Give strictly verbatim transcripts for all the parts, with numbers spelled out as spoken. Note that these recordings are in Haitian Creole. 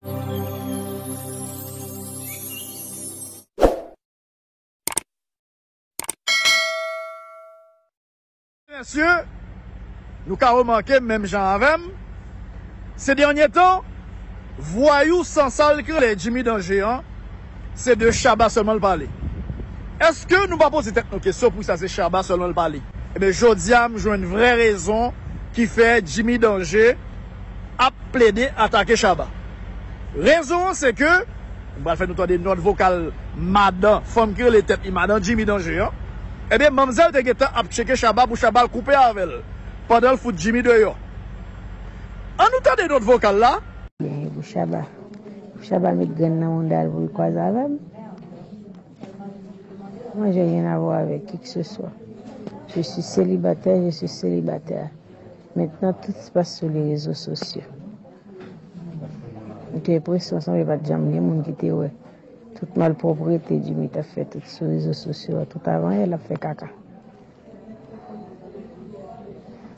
Mesye, nou ka remake menm jan avè m, se dènye tan, vwayou sansal ki rele Jimmy Danje an, se de Shabba sèlman l pale. Èske nou pa poze tèt nou kesyon poukisa se Shabba sèlman l pale? Ebyen, jodi a, m jwenn vrè rezon ki fè Jimmy Danje ap plede atake Shabba. Rezon an se ke, m pral fè nou tande nòt vokal madan, fanm ki rele tèt li madan Jimmy Danje an. Ebyen, manmzèl te gentan ap tcheke Shabba pou Shabba al koupe avè l pandan l fout Jimmy deyò. Ann nou tande nòt vokal la. Ebyen, pou Shabba. Pou Shabba met grenn nan mouda l pou l kwaze avè m. Moi, j'ai rien à voir avec qui que ce soit. Je suis célibataire, je suis célibataire. Maintenant, tout se passe sur les réseaux sociaux. M te enpresyon, sanble pa t janm gen moun ki te wè tout malpwoprete Jimmy t ap fè tout sou rezo sosyo a, tout avanyè l ap fè kaka.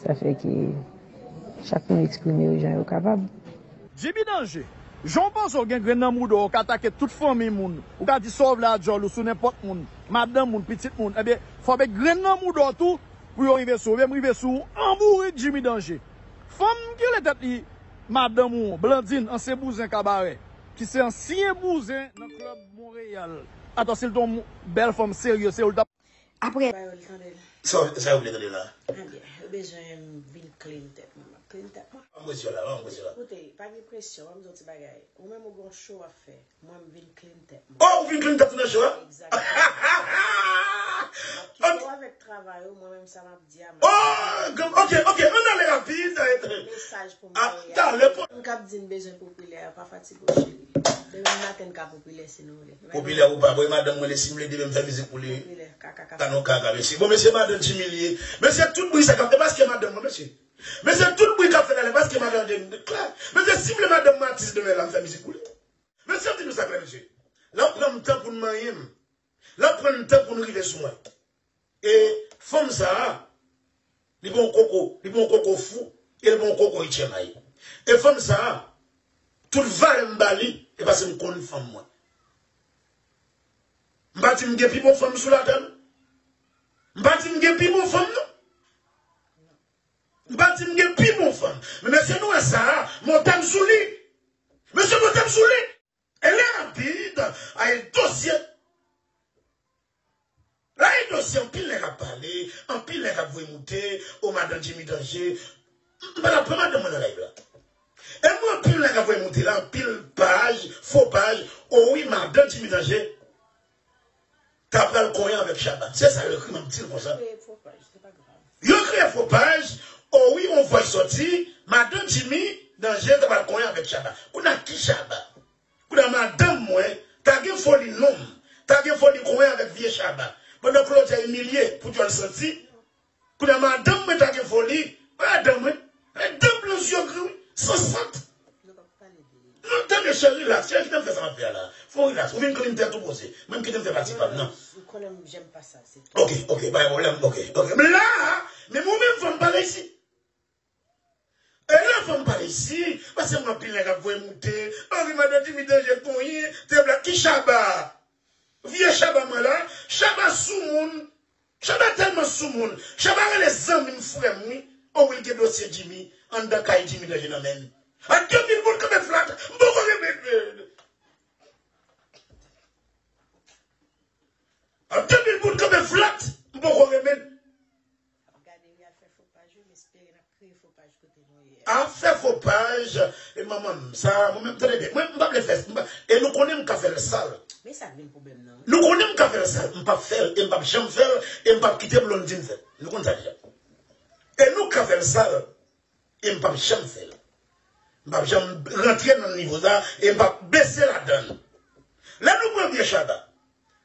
Sa fè ke chak moun eksprime yo jan yo kapab. Jimmy Danje, jan w panse w gen grenn nan mouda w, w ka atake tout fanmi moun, ou ka di sa w vle a djòl ou sou nenpòt moun, madanm moun, pitit moun, ebyen, fò w met grenn nan mouda w tou pou yo rive sou ou. Ebyen, m rive sou ou an bourik Jimmy Danje. Fanm ki rele tèt li madanm ou, Blandine, ansyen bouzen Kabarè, ki se ansyen bouzen nan klèb Monreyal. Atò, si l te yon bèl fanm serye, se ou l t ap Apre. Ba yo l tande l. Sa, sa yo vle tande la? Ebyen, yo bezwen m vin clean tèt mwen. M ap clean tèt mwen. Ban m presyon la, ban m presyon la. Koute, pa gen presyon, ban m di w ti bagay. Ou menm ou gen yon show w ap fè. Mwen, m vin clean tèt mwen. Oh, ou vin clean tèt ou nan show a? Egzakteman. M ap kite w avèk travay ou, mwen menm sa m ap di a, m ap Oh, ok, ok, ann ale rapid. Mesaj pou m voye a. Talè pou Moun k ap di m bezwen popilè a, pa fatige w, cheri. Demen maten n ka popilè si nou vle. Popilè ou pa, bon, e madanm mwen li, si m vle demen m fè mizik pou li. Popilè, kaka, kaka. Ka nou kaka, mesye. Bon, mesye, madanm Jimmy li ye. Mesye, tout bri sa k ap, e paske madanm mwen, mesye. Mesye, tout bri k ap fèt la, e paske madanm Jimmy klè. Mesye, si m vle madanm mwen atis demen la, m fè mizik pou li. Mesye, m di nou sa klè, mesye. L ap pran m tan pou n manyen m. L ap pran n tan pou n rive sou mwen. E fanm sa a, li pa yon koko, li pa yon koko fou, e li pa yon koko itchèmay. E fanm sa a, tout valè m ba li, e paske m konn fanm mwen. M pa di m gen pi bon fanm sou latè, non. M pa di m gen pi bon fanm, non. M pa di m gen pi bon fanm. Men mesye, nou wè sa a, monte m sou li. Mesye, monte m sou li. E lè rapid, a e dosye. La e dosye, anpil nèg ap pale, anpil nèg ap voye moute, o madanm Jimmy Danje. M pa t ap pran madanm mwen nan live la. E mwen anpil nèg ap voye moute la, anpil paj, fo paj, o wi, madanm Jimmy Danje ta pral konyen avèk Shabba. Se sa yo ekri, m ap di l konsa. Yo kreye fo paj, se pa grav. Yo kreye fo paj, o wi, on vway sòti, madanm Jimmy Danje ta pral konyen avèk Shabba. Kounye a ki Shabba? Kounye a madanm mwen ta gen foli nonm, ta gen foli konyen avèk vye Shabba. Pandan Claudia imilye pou djòl santi, kounye a madanm mwen ta gen foli, madanm mwen, madanm blan zye gri, wi, san sant. Non, tande, cheri, relax. Cheri, kite m fè sa m ap fè a la. Fò w relax. Ou vin clean tèt ou poze. Mwen, kite m fè pati pa m nan. Ou konnen m, j'aime pas ça, c'est tout. Ok, ok, pa gen pwoblèm. Ok, ok. Men la, men mwen menm, fò m pale isi. E lè fò m pale isi, paske mwen anpil nèg ap voye moute. Anvi madan Jimmy Danje konyen, te bla ki Shabba. Vye Shabba mwen la, Shabba soumoun. Shabba tèlman soumoun. Shabba rele zanmi m, frè m, wi. O wi, l gen dosye Jimmy anndan kay Jimmy Danje nan men l. A de mil moun kanpe flat, m poko renmen l. A de mil moun kanpe flat, m poko renmen l. Ap gade wi, al fè fo paj wi, m espere n ap kreye fo paj kote nou ye a. Ap fè fo paj, e manman m, sa, mwen menm, tande byen, mwen, m pa vle fè, m pa, e nou konnen m ka fè l sal. Men sa k vin pwoblèm nan, wi. Nou konnen m ka fè l sal, m p ap fè l, e m p ap janm fè l, e m p ap kite Blondine fè l. Nou konn sa deja. E nou ka fè l sal, e m p ap janm fè l. M p ap janm rantre nan nivo sa, e m p ap bese ladan l. Lè nou pran vye Shabba,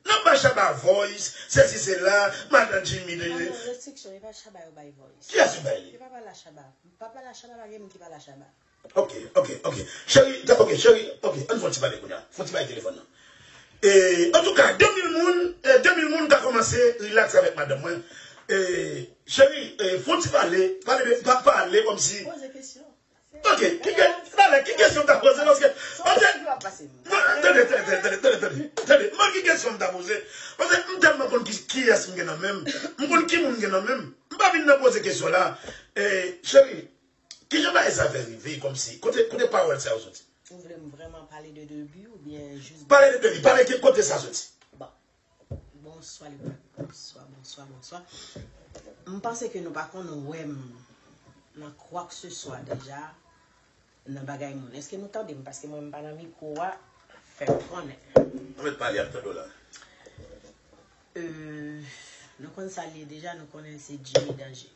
n ap ba Shabba voice, sesi sela, madan Jimmy de. Non, non, restriksyon, e pa Shabba yo bay voice. Kiyès ki bay li? Yo pa pale a Shabba. Pa pale a Shabba, pa gen moun ki pale a Shabba. Ok, ok, ok. Cheri, ok, cheri, ok, ann fè yon ti pale kounye a. Fè yon ti bay telefòn nan. E, antouka, de mil moun, e, de mil moun ka kòmanse relax avèk madanm mwen. E, cheri, e, fè yon ti pale, pale de, pa pale kòmsi. Poze kesyon. Ok, ki ke-, talè, ki kesyon w ta poze? Paske, paske, kesyon m ta poze. Paske m tèlman konn ki, kiyès m gen nan men m. M konn ki moun m gen nan men m. M pa vin nan poze kesyon la. Eh, cheri, kijan bagay sa fè rive kòmsi? Kote, kote pawòl sa yo soti? Ou vle m vrèman pale de debi oubyen jis... Pale de debi, pale ki kote sa soti. Bon. Bonswa, Libra. Bonswa, bonswa, bonswa. M panse ke nou pa konn wè m nan kwa ke se swa deja nan bagay moun. Èske nou tande m? Paske mwen, m pa nan mikwo a, fè m konnen. Mwen mèt pale ak tande w la. Euh, nou konn sa l ye deja, nou konnen se Jimmy Danger.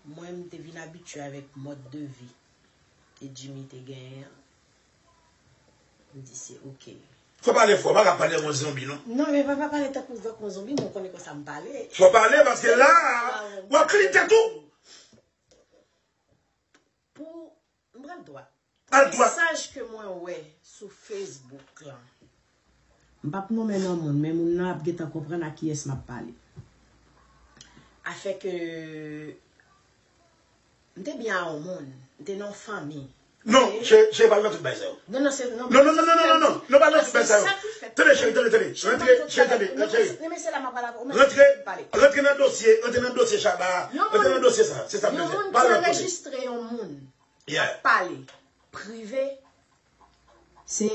Mwen, m te vin abitye avèk mòd de vi ke Jimmy te genyen an. M di se oke. Fò pale fò, pa ka pale kon zonbi, non. Non, men pa, pa pale tankou vòt kon zonbi, men w konnen konsa m pale. Fò pale, paske la, w ap klin tèt ou. Pou, m pral dwat. Al dwat. Mesaj ke mwen wè sou Facebook lan. M p ap nonmen non moun, men moun nan ap gentan konprann a kiyès m ap pale. Afè ke m te byen a yon moun, m te nan yon fanmi. Non, cheri, cheri, pa nan tout bagay sa yo. Non, non, se, non, non, non, non, non, non, non, non, pa nan tout bagay sa yo. Tande, cheri, tande, tande. Rantre, cheri, tande, cheri. Non, men se la m ap pale avè w, men pale. Rantre nan dosye, rantre nan dosye Shabba, rantre nan dosye sa, se sa m vle di. Yon moun ki anrejistre yon moun ap pale prive, se,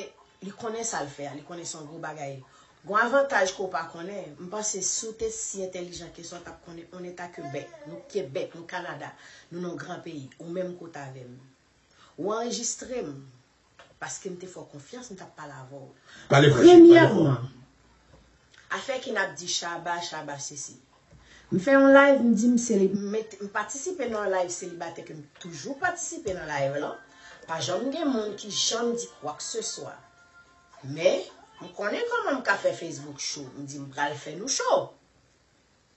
li konnen sa l fè a, li konnen se yon gwo bagay. Gon avantaj ke w pa konnen, m panse si w te si entèlijan ke sa, w t ap konnen on eta ke bèk, nou Kebèk, nou Kanada, nou nan yon gran peyi, ou menm kote avè m. Ou anrejistre m, paske m te fè w konfyans, m t ap pale avè w. Pale fò, cheri, pale fò. Premyèman, afè ki n ap di Shabba, Shabba sesi. M fè yon live, m di m seli-, m met-, m patisipe nan yon live selibatè ke m toujou patisipe nan live lan. Pa janm gen moun ki janm di kwa ke se swa. Men, m konnen kòman m ka fè Facebook cho. M di m pral fè nou cho.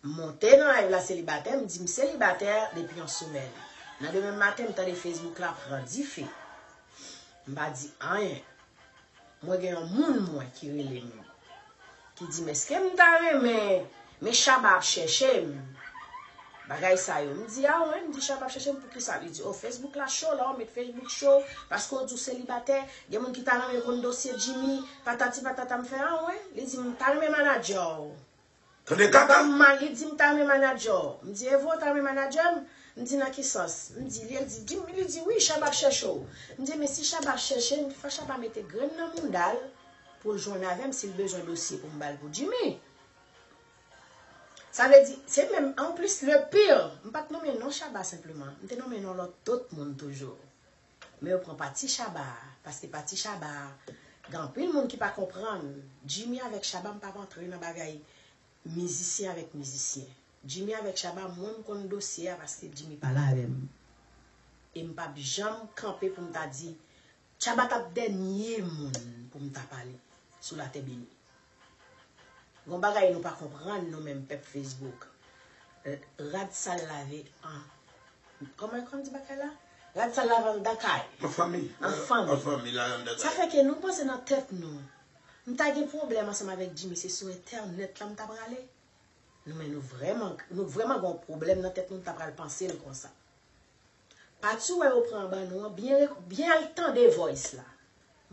M monte nan live la selibatè, m di m selibatè depi yon semèn. Nan demen maten, m tande Facebook la pran dife. M pa di anyen. Mwen gen yon moun mwen ki rele m, ki di m, èske m ta renmen, men Shabba ap chèche m. Bagay sa yo. M di, a wen, m di Shabba ap chèche m, poukisa? Li di, o, Facebook la cho, la w met Facebook cho, paske w di w selibatè, gen moun ki ta renmen konn dosye Jimmy, patati patata, m fè, a wen. Li di, m ta renmen manadjè w. Tande kaka. M mal, li di m ta renmen manadjè w. M di, e vre w ta renmen manadjè m? M di, nan ki sans? M di, li, li di, di m, li di, wi, Shabba ap chèche w. M di, men si Shabba ap chèche m, fò Shabba mete grenn nan mouda l pou l jwenn avè m si l bezwen dosye pou m ba l pou Jimmy. Sa vle di, se menm, anplis, le pire, m pa t nonmen non Shabba senpleman. M te nonmen non lòt, dòt moun toujou. Men yo pran pati Shabba a, paske pati Shabba a, gen anpil moun ki pa konprann. Jimmy avèk Shabba, m p ap antre nan bagay mizisyen avèk mizisyen. Jimmy avèk Shabba, mwen m konn dosye a paske Jimmy pale avè m. E m p ap janm kanpe pou m ta di, Shabba t ap dènye moun pou m ta pale sou latè beni. Gon bagay nou pa konprann nou menm pèp Facebook. Eh, rad sal lave an, kòman, kòman di bagay la? Rad sal lave anndan kay. An fanmi. An fanmi. An fanmi, lave anndan kay. Sa fè ke nou panse nan tèt nou, m ta gen pwoblèm ansanm avèk Jimmy, se sou entènèt la m ta prale. Nou, men nou vrèman, nou vrèman gen yon pwoblèm nan tèt nou, nou ta pral panse l konsa. Pati w wè yo pran ban nou an, byen, byen al tande voice la.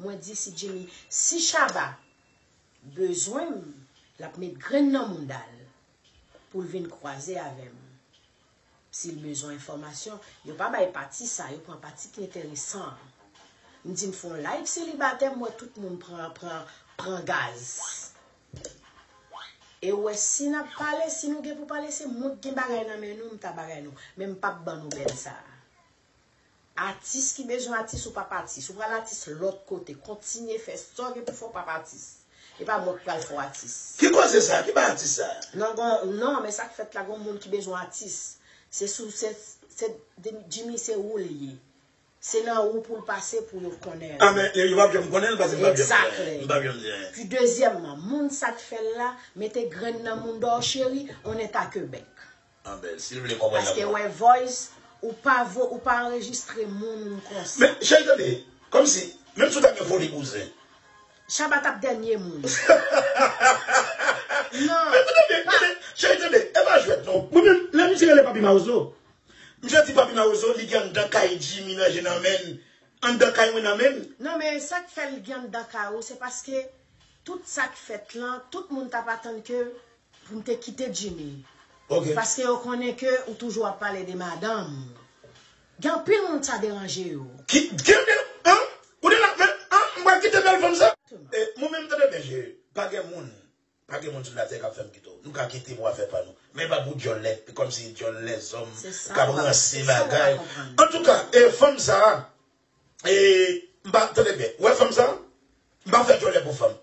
Mwen di si Jimmy, si Shabba bezwen m, l ap met grenn nan mouda l pou l vin kwaze avè m. Si l bezwen enfòmasyon, yo pa bay pati sa, yo pran pati ki enteresan an. M di m fè yon live selibatè, m wè tout moun pran, pran, pran gaz. E w wè, si n ap pale, si nou gen pou pale, se mwen k gen bagay nan men nou, m ta bagay nou. Men m p ap ban nou bèl sa a. Atis ki bezwen atis, ou p ap atis. Ou pral atis lòt kote. Kontinye fè sa w gen pou fè, ou p ap atis. E pa mwen k pral fè w atis. Ki koze sa? Ki pa atis sa? Non, gon, non, men sa k fèt la, gon moun ki bezwen atis. Se sou, se, se, Jimmy, se ou l ye. Se nan ou pou l pase pou yo konnen l. A, men yo p ap janm konnen l paske m p ap janm di anyen. M p ap janm di anyen. Pi dezyèmman, moun sa k fè l la, mete grenn nan mouda w cheri, on est à Québec. Anben, si l vle konprann. Paske wè voice, ou pa vo, ou pa anrejistre moun konsa. Men, cheri, tande, kòmsi, menm si w ta gen foli kouzen. Shabba t ap dènye moun. Non. Men tande, tande, cheri, tande, e pa jwèt non. Mwen menm, lè misye rele Papi Mawozo, misye di Papi Mawozo, li gen anndan kay Jimmy nan je nan men l. Anndan kay mwen nan men l. Non, men sa k fè l gen anndan kay ou, se paske Tout sa k fèt lan, tout moun t ap atann ke pou m te kite Jimmy. Ok. Paske yo konnen ke ou toujou ap pale de madanm ou. Gen anpil moun sa deranje yo. Ki, ki, an? Ou te la, men, an? M pral kite bèl fanm sa? E, mwen menm tande byen, cheri. Pa gen moun. Pa gen moun sou latè k ap fè m kite w. Nou ka kite pou afè pa nou. Men pa pou djòlè. Kòmsi djòlè zòm k ap ranse bagay. Antouka, e fanm sa a, e, m pa, tande byen. Ou wè fanm sa a? M pa fè djòlè pou fanm.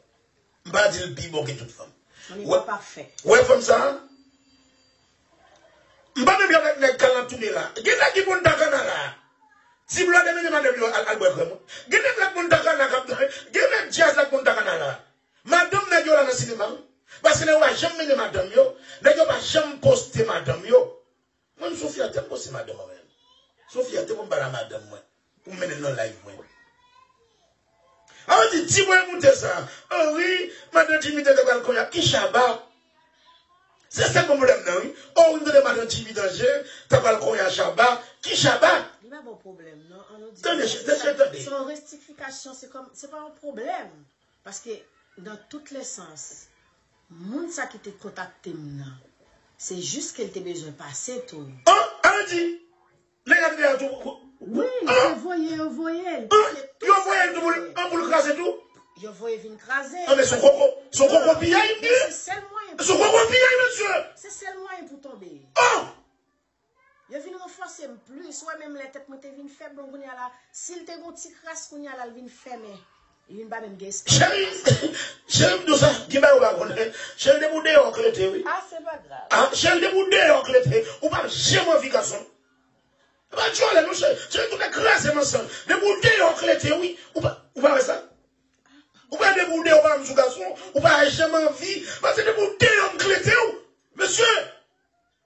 M pa di l pi bon ke tout fanm. On n'est pas parfait. Ou wè fanm sa a? M pa menm jan avèk nèg kalantoune la. Gen nèg ki konn ta kanal la. Ti Blo te mennen madanm yo al, al bwè krèm. Gen nèg la k konn ta kanal la k ap, gen nèg djaz la k konn ta kanal la. Madanm nèg yo la nan sinema wi. Paske nèg yo pa janm mennen madanm yo, nèg yo pa janm poste madanm yo. Mwen, m sou fyète m poste madanm mwen menm. Sou fyète pou m pale a madanm mwen. Pou m mennen l nan live mwen. An di, ti mwen moute sa. O wi, madan Jimmy te pral konnya. Ki Shabba? Se sèl bon pwoblèm nan, wi. O wi, m tande madan Jimmy Danje ta pral konnya Shabba. Ki Shabba? Li pa bon pwoblèm, non. An nou di Tande, se- tande, tande. Se yon restifikasyon, se kòm, se pa yon pwoblèm. Paske, nan tout lè sans, moun sa ki te kontakte m nan, se jis ke l te bezwen pase tou. An, an di, nèg la te deja tou. Wi, li te voye, yo voye l. An, yo voye l tou pou l, an pou l kraze tou. Yo voye vin kraze. An, men se yon koko, se yon koko piyay, m Men ye. Se sèl mwayen Se yon koko piyay, mesye. Se sèl mwayen pou tonbe. Oh! Yo vin ranfòse m plis. Wè, menm lè tèt mwen te vin fèb, bon, kounye a la, si l te gon ti kras, kounye a la, l vin fèmen. Li vin pa menm gen espri. Cheri, cheri, m di w sa, gen bagay ou pa konnen. Cheri, depi w deyò, klete, wi. Ah, se pa grav. Ah, cheri, depi w deyò, klete, ou p ap janm anvi gason. E pa djòlè, non, cheri. Cheri, tout nèg kraze m ansanm. Depi w deyò, klete, wi. Ou pa, ou pa wè sa? Ou pa depi w deyò, ou pa janm sou gason, ou pa janm anvi. Paske depi w deyò, m klete w. Mesye,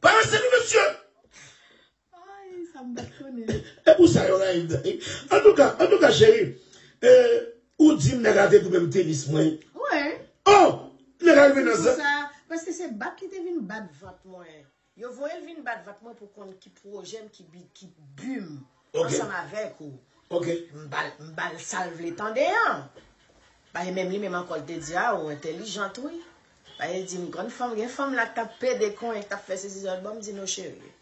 pa ranse nou, mesye. Ay, sa m pa t konnen. E pou sa yo rayi m. Antouka, antouka, cheri, e, ou di m nèg la te tou menm tenis mwen. Wi. Oh! Nèg la rive nan Pou zan. Sa, paske se bat li te vin bat vant mwen. Yo voye l vin bat vant mwen pou konn ki pwojè m, ki bi, ki bi m Ok. Ansanm avèk ou. Ok. M ba l, m ba l sa l vle tande an. Paske menm li menm ankò l te di a, ou entèlijant wi. Paske l di m grann fanm, gen fanm la k t ap pede konyen, k t ap fè sesi sa, bon, m di non cheri.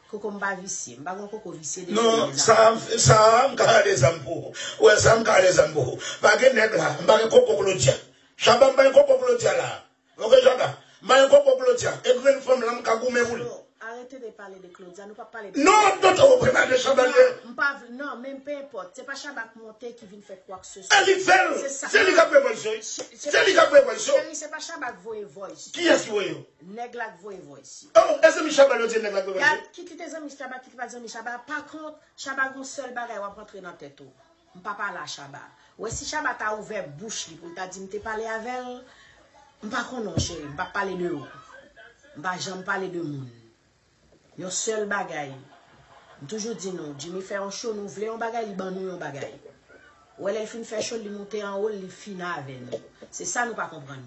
Koko m pa visye, m pa gon koko visye de Non, fè sa, sa m ka ale zam pou ou. Ou wè sa m ka ale zam pou ou. Pa gen nèg la, m pa gen koko Claudia. Shabba m pa gen koko Claudia la. Ok, Shabba. M pa gen koko Claudia. E grenn fanm la m ka goumen pou li. Arete de pale de Claudia, nou pa pale de Non, non, non, ou prepare de Shabba li. Non, m pa vle, non, men pe enpòt. Se pa Shabba k monte ki vin fè kwa k se swa. E li k fè l. Se li k ap revolisyon. Se li k ap revolisyon. Cheri, se pa Shabba k voye voice. Kiyès ki voye yo? Nèg la k voye voice. Oh, e zanmi Shabba yo di nèg la k voye voice. Gad, kit li te zanmi Shabba, kit li pa t zanmi Shabba. Pa kont, Shabba gon sèl bagay w ap rantre nan tèt ou. M pa pale a Shabba. Ou wè si Shabba ta ouvè bouch li pou l ta di m te pale avè l, m pa konnen w cheri, m p ap pale de ou. M pa janm pale de moun. Yon sèl bagay. M toujou di nou, Jimmy fè yon show, nou vle yon bagay, li ban nou yon bagay. Ou wè lè l fin fè show l, li moute anwo l, li fini avè nou. Se sa nou pa konprann.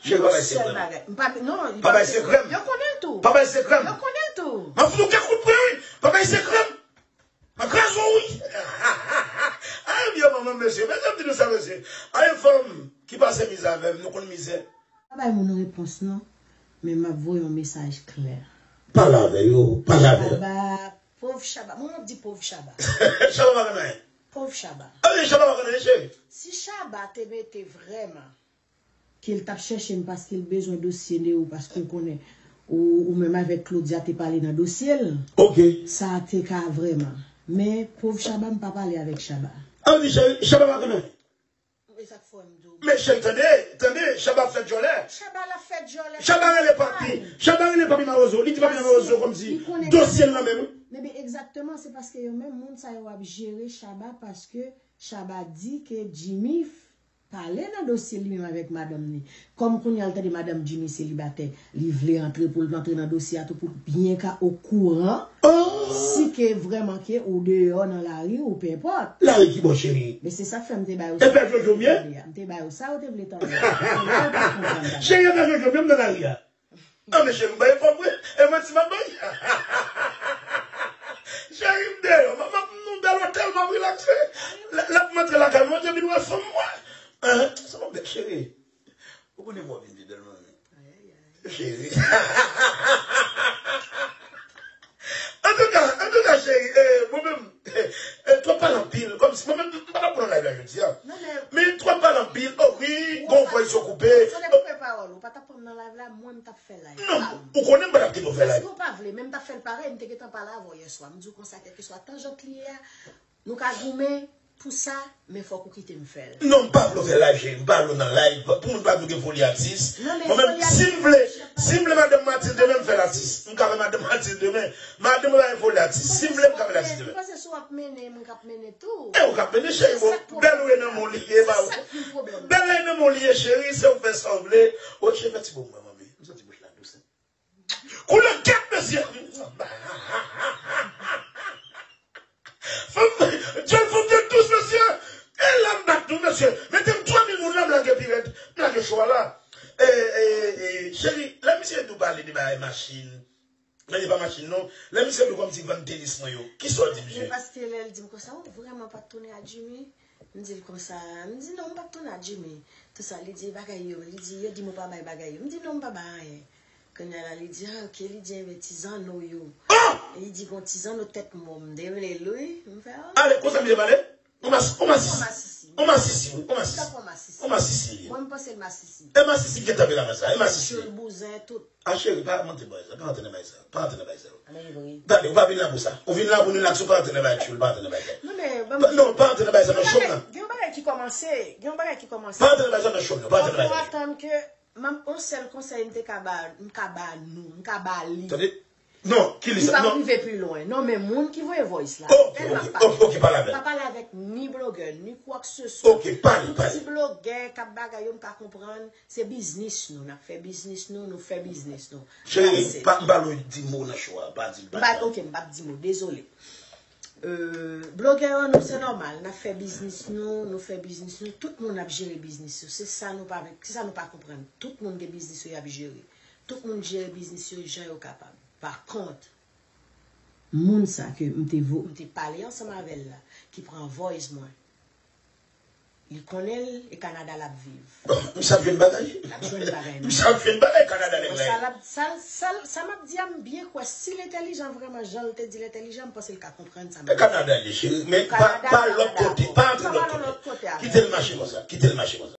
Cheri, pa bay Sèl sekrè m. Bagay. M pa, non, li Pa bay sekrè m. Yo konnen l tou. Pa bay sekrè m. Yo konnen l tou. M ap fout ou kèk kout pwen, wi. Pa bay sekrè m. M a kraze w, wi. Ay, byen manman, mesye. Mesye, m di nou sa, mesye. Ay, fanm ki pase mizè avè m, nou konn mizè. Pa bay moun repons non, men m ap voye yon mesaj klè. Pale avè yo, pale avè yo. Shabba, pòv Shabba. Mwen m ap di pòv Shabba. Shabba pa konn anyen. Pòv Shabba. Anyen, Shabba pa konn anyen, cheri. Si Shabba te mete vrèman ke l t ap chèche m paske l bezwen dosye Neo paske w konnen ou, ou menm avèk Claudia te pale nan dosye l. Ok. Sa te ka vrèman. Men pòv Shabba, m pa pale avèk Shabba. An di cheri, Shabba pa konn anyen. E sa k fè m di w. Men cheri, tande, tande, Shabba ap fè djòlè. Shabba la fè djòlè. Shabba rele papi. Shabba rele papi Mawozo. Li di papi Mawozo kòmsi dosye l nan men m. Men egzakteman, se paske yo menm moun sa yo ap jere Shabba paske Shabba di ke Jimmy pale nan dosye li menm avèk madanm ni. Kòm kounye a l tande madanm Jimmy selibatè, li vle antre pou l antre nan dosye a tou pou l byen ka okouran si ke vrèman ke ou deyò nan lari ou pe enpòt. Lari ki bò, cheri? Men se sa k fè m te ba yo E pè Jojo m ye? M te ba yo sa yo te vle tande. Kounye a yo pa konprann bagay. Cheri, e pè Jojo m ye m nan lari a. An men cheri, m pa gen kòb vre. E manti m ap bay. Cheri, m deyò. M ap, m ap nan bèl otèl, m ap rilakse. Lè, lè m antre lakay mwen, m antre vin wè fanm mwen. Hein? Sa pa bèl, cheri. Ou konnen mwen vin fidèl, manmi. Cheri. Antouka, antouka, cheri, eh, mwen menm, eh, twò pale anpil, kòmsi mwen menm, m pa t ap pran live la jodi a. Men twò pale anpil, oh wi, gon vwa yo koupe. Sa depann de pawòl ou, pa t ap pran m nan live la, mwen m t ap fè live. Non, ou konnen m pa t ap kite w fè live. Paske w pa vle, men m t ap fè l parèy, m te gentan pale avè w yèswa. M di w konsa, kèlkeswa tan jòt li ye a, nou ka goumen pou sa, men fòk ou kite m fè l. Non, m pa vle w fè live, cheri. M pa vle w nan live. Pou moun pa vle w gen foli atis. Mwen menm, si m vle, si m vle madanm Matilde demen, m fè l atis. M ka fè madanm Matilde demen. Madanm mwen pa gen foli atis. Si m vle, m ka fè l atis demen. M panse si w ap mennen, mwen k ap mennen tou. E ou k ap mennen, cheri. Bèl ou ye nan men w li ye, ba ou. Bèl la nan men w li ye, cheri. Se ou fè sa w vle. O, cheri, fè ti bo mwen, manmi. M santi bouch la dous. Koulè kèt, mesye! Fanm, djòl fanm yo dous, mesye! E la m bat nou, mesye! Mete m twa mil moun la, m lage pi rèd. M lage cho a la. E, e, e, cheri, lè misye di w pale de bagay machin, men se pa machin non. Lè misye di w kòmsi vann tenis mwen yo, kisa w di misye? Men paske lè l di m konsa, ou vrèman pa t tounen ak Jimmy? M di l konsa, m di non, m pa t tounen ak Jimmy. Tout sa, li di bagay yo, li di, yo di m ou pa bay bagay yo. M di non, m pa bay anyen. Kounye a la, li di, ah, ok, li di, enben, ti zanno yo. Li di, gon ti zanno tèt mò, m te rele l, wi. M fè, oh. Ale, konsa misye pale? On masisi. On masisi, wi, on masisi. On masisi. Mwen, m panse l masisi. E masisi ki gentan vin la sa, e masisi. Tchoul bouzen, tout. A cheri, pa rantre nan bagay sa, pa rantre nan bagay sa, pa rantre nan bagay sa. Men vre. Tande, ou pa vin la pou sa. Ou vin la pou nou relax, ou pa rantre nan bagay tchoul, pa rantre nan bagay sa. Non, men, ban m di. Non, pa rantre nan bagay sa, nan cho m nan. Gen yon bagay ki kòmanse, gen yon bagay ki kòmanse. Pa rantre nan bagay sa, nan cho m nan, pa rantre nan bagay sa. Fòk nou atann ke, m, yon sèl konsèy m te ka ba, m ka ba nou, m ka ba li. Tande, non, ki li sa? Li pa rive pi lwen. Non, men moun ki voye voice la. Ok, ok, ok, pale avè l. Pa pale avèk ni blogè, ni kwa ke se swa. Ok, pale, pale. Tout ti blogè k ap bagay yo, m ka konprann. Se biznis nou, n ap fè biznis nou, nou fè biznis nou. Cheri, pa, m pa vle w di mo nan cho a, pa di l, pa di l. Ok, m p ap di mo, dezole. Euh, blogè yo, nou, se nòmal, n ap fè biznis nou, nou fè biznis nou, tout moun ap jere biznis yo, se sa nou pa, se sa nou pa konprann. Tout moun gen biznis yo y ap jere. Tout moun jere biznis yo jan yo kapab. Pa kont, moun sa ke m te vo-, m te pale ansanm avè l la, ki pran voice mwen, li konnen l, e Kanada l ap viv. Misye ap jwenn bagay. L ap jwenn bagay, non. Misye ap jwenn bagay Kanada nèg la. Sa l ap, sa, sa, sa m ap di a, m byen kwè, si l entèlijan vrèman, jan l te di l entèlijan, m panse l ka konprann sa m ap di. E Kanada li ye, cheri, men pa, pa lòt kote, pa antre lòt kote. Kite l mache konsa, kite l mache konsa.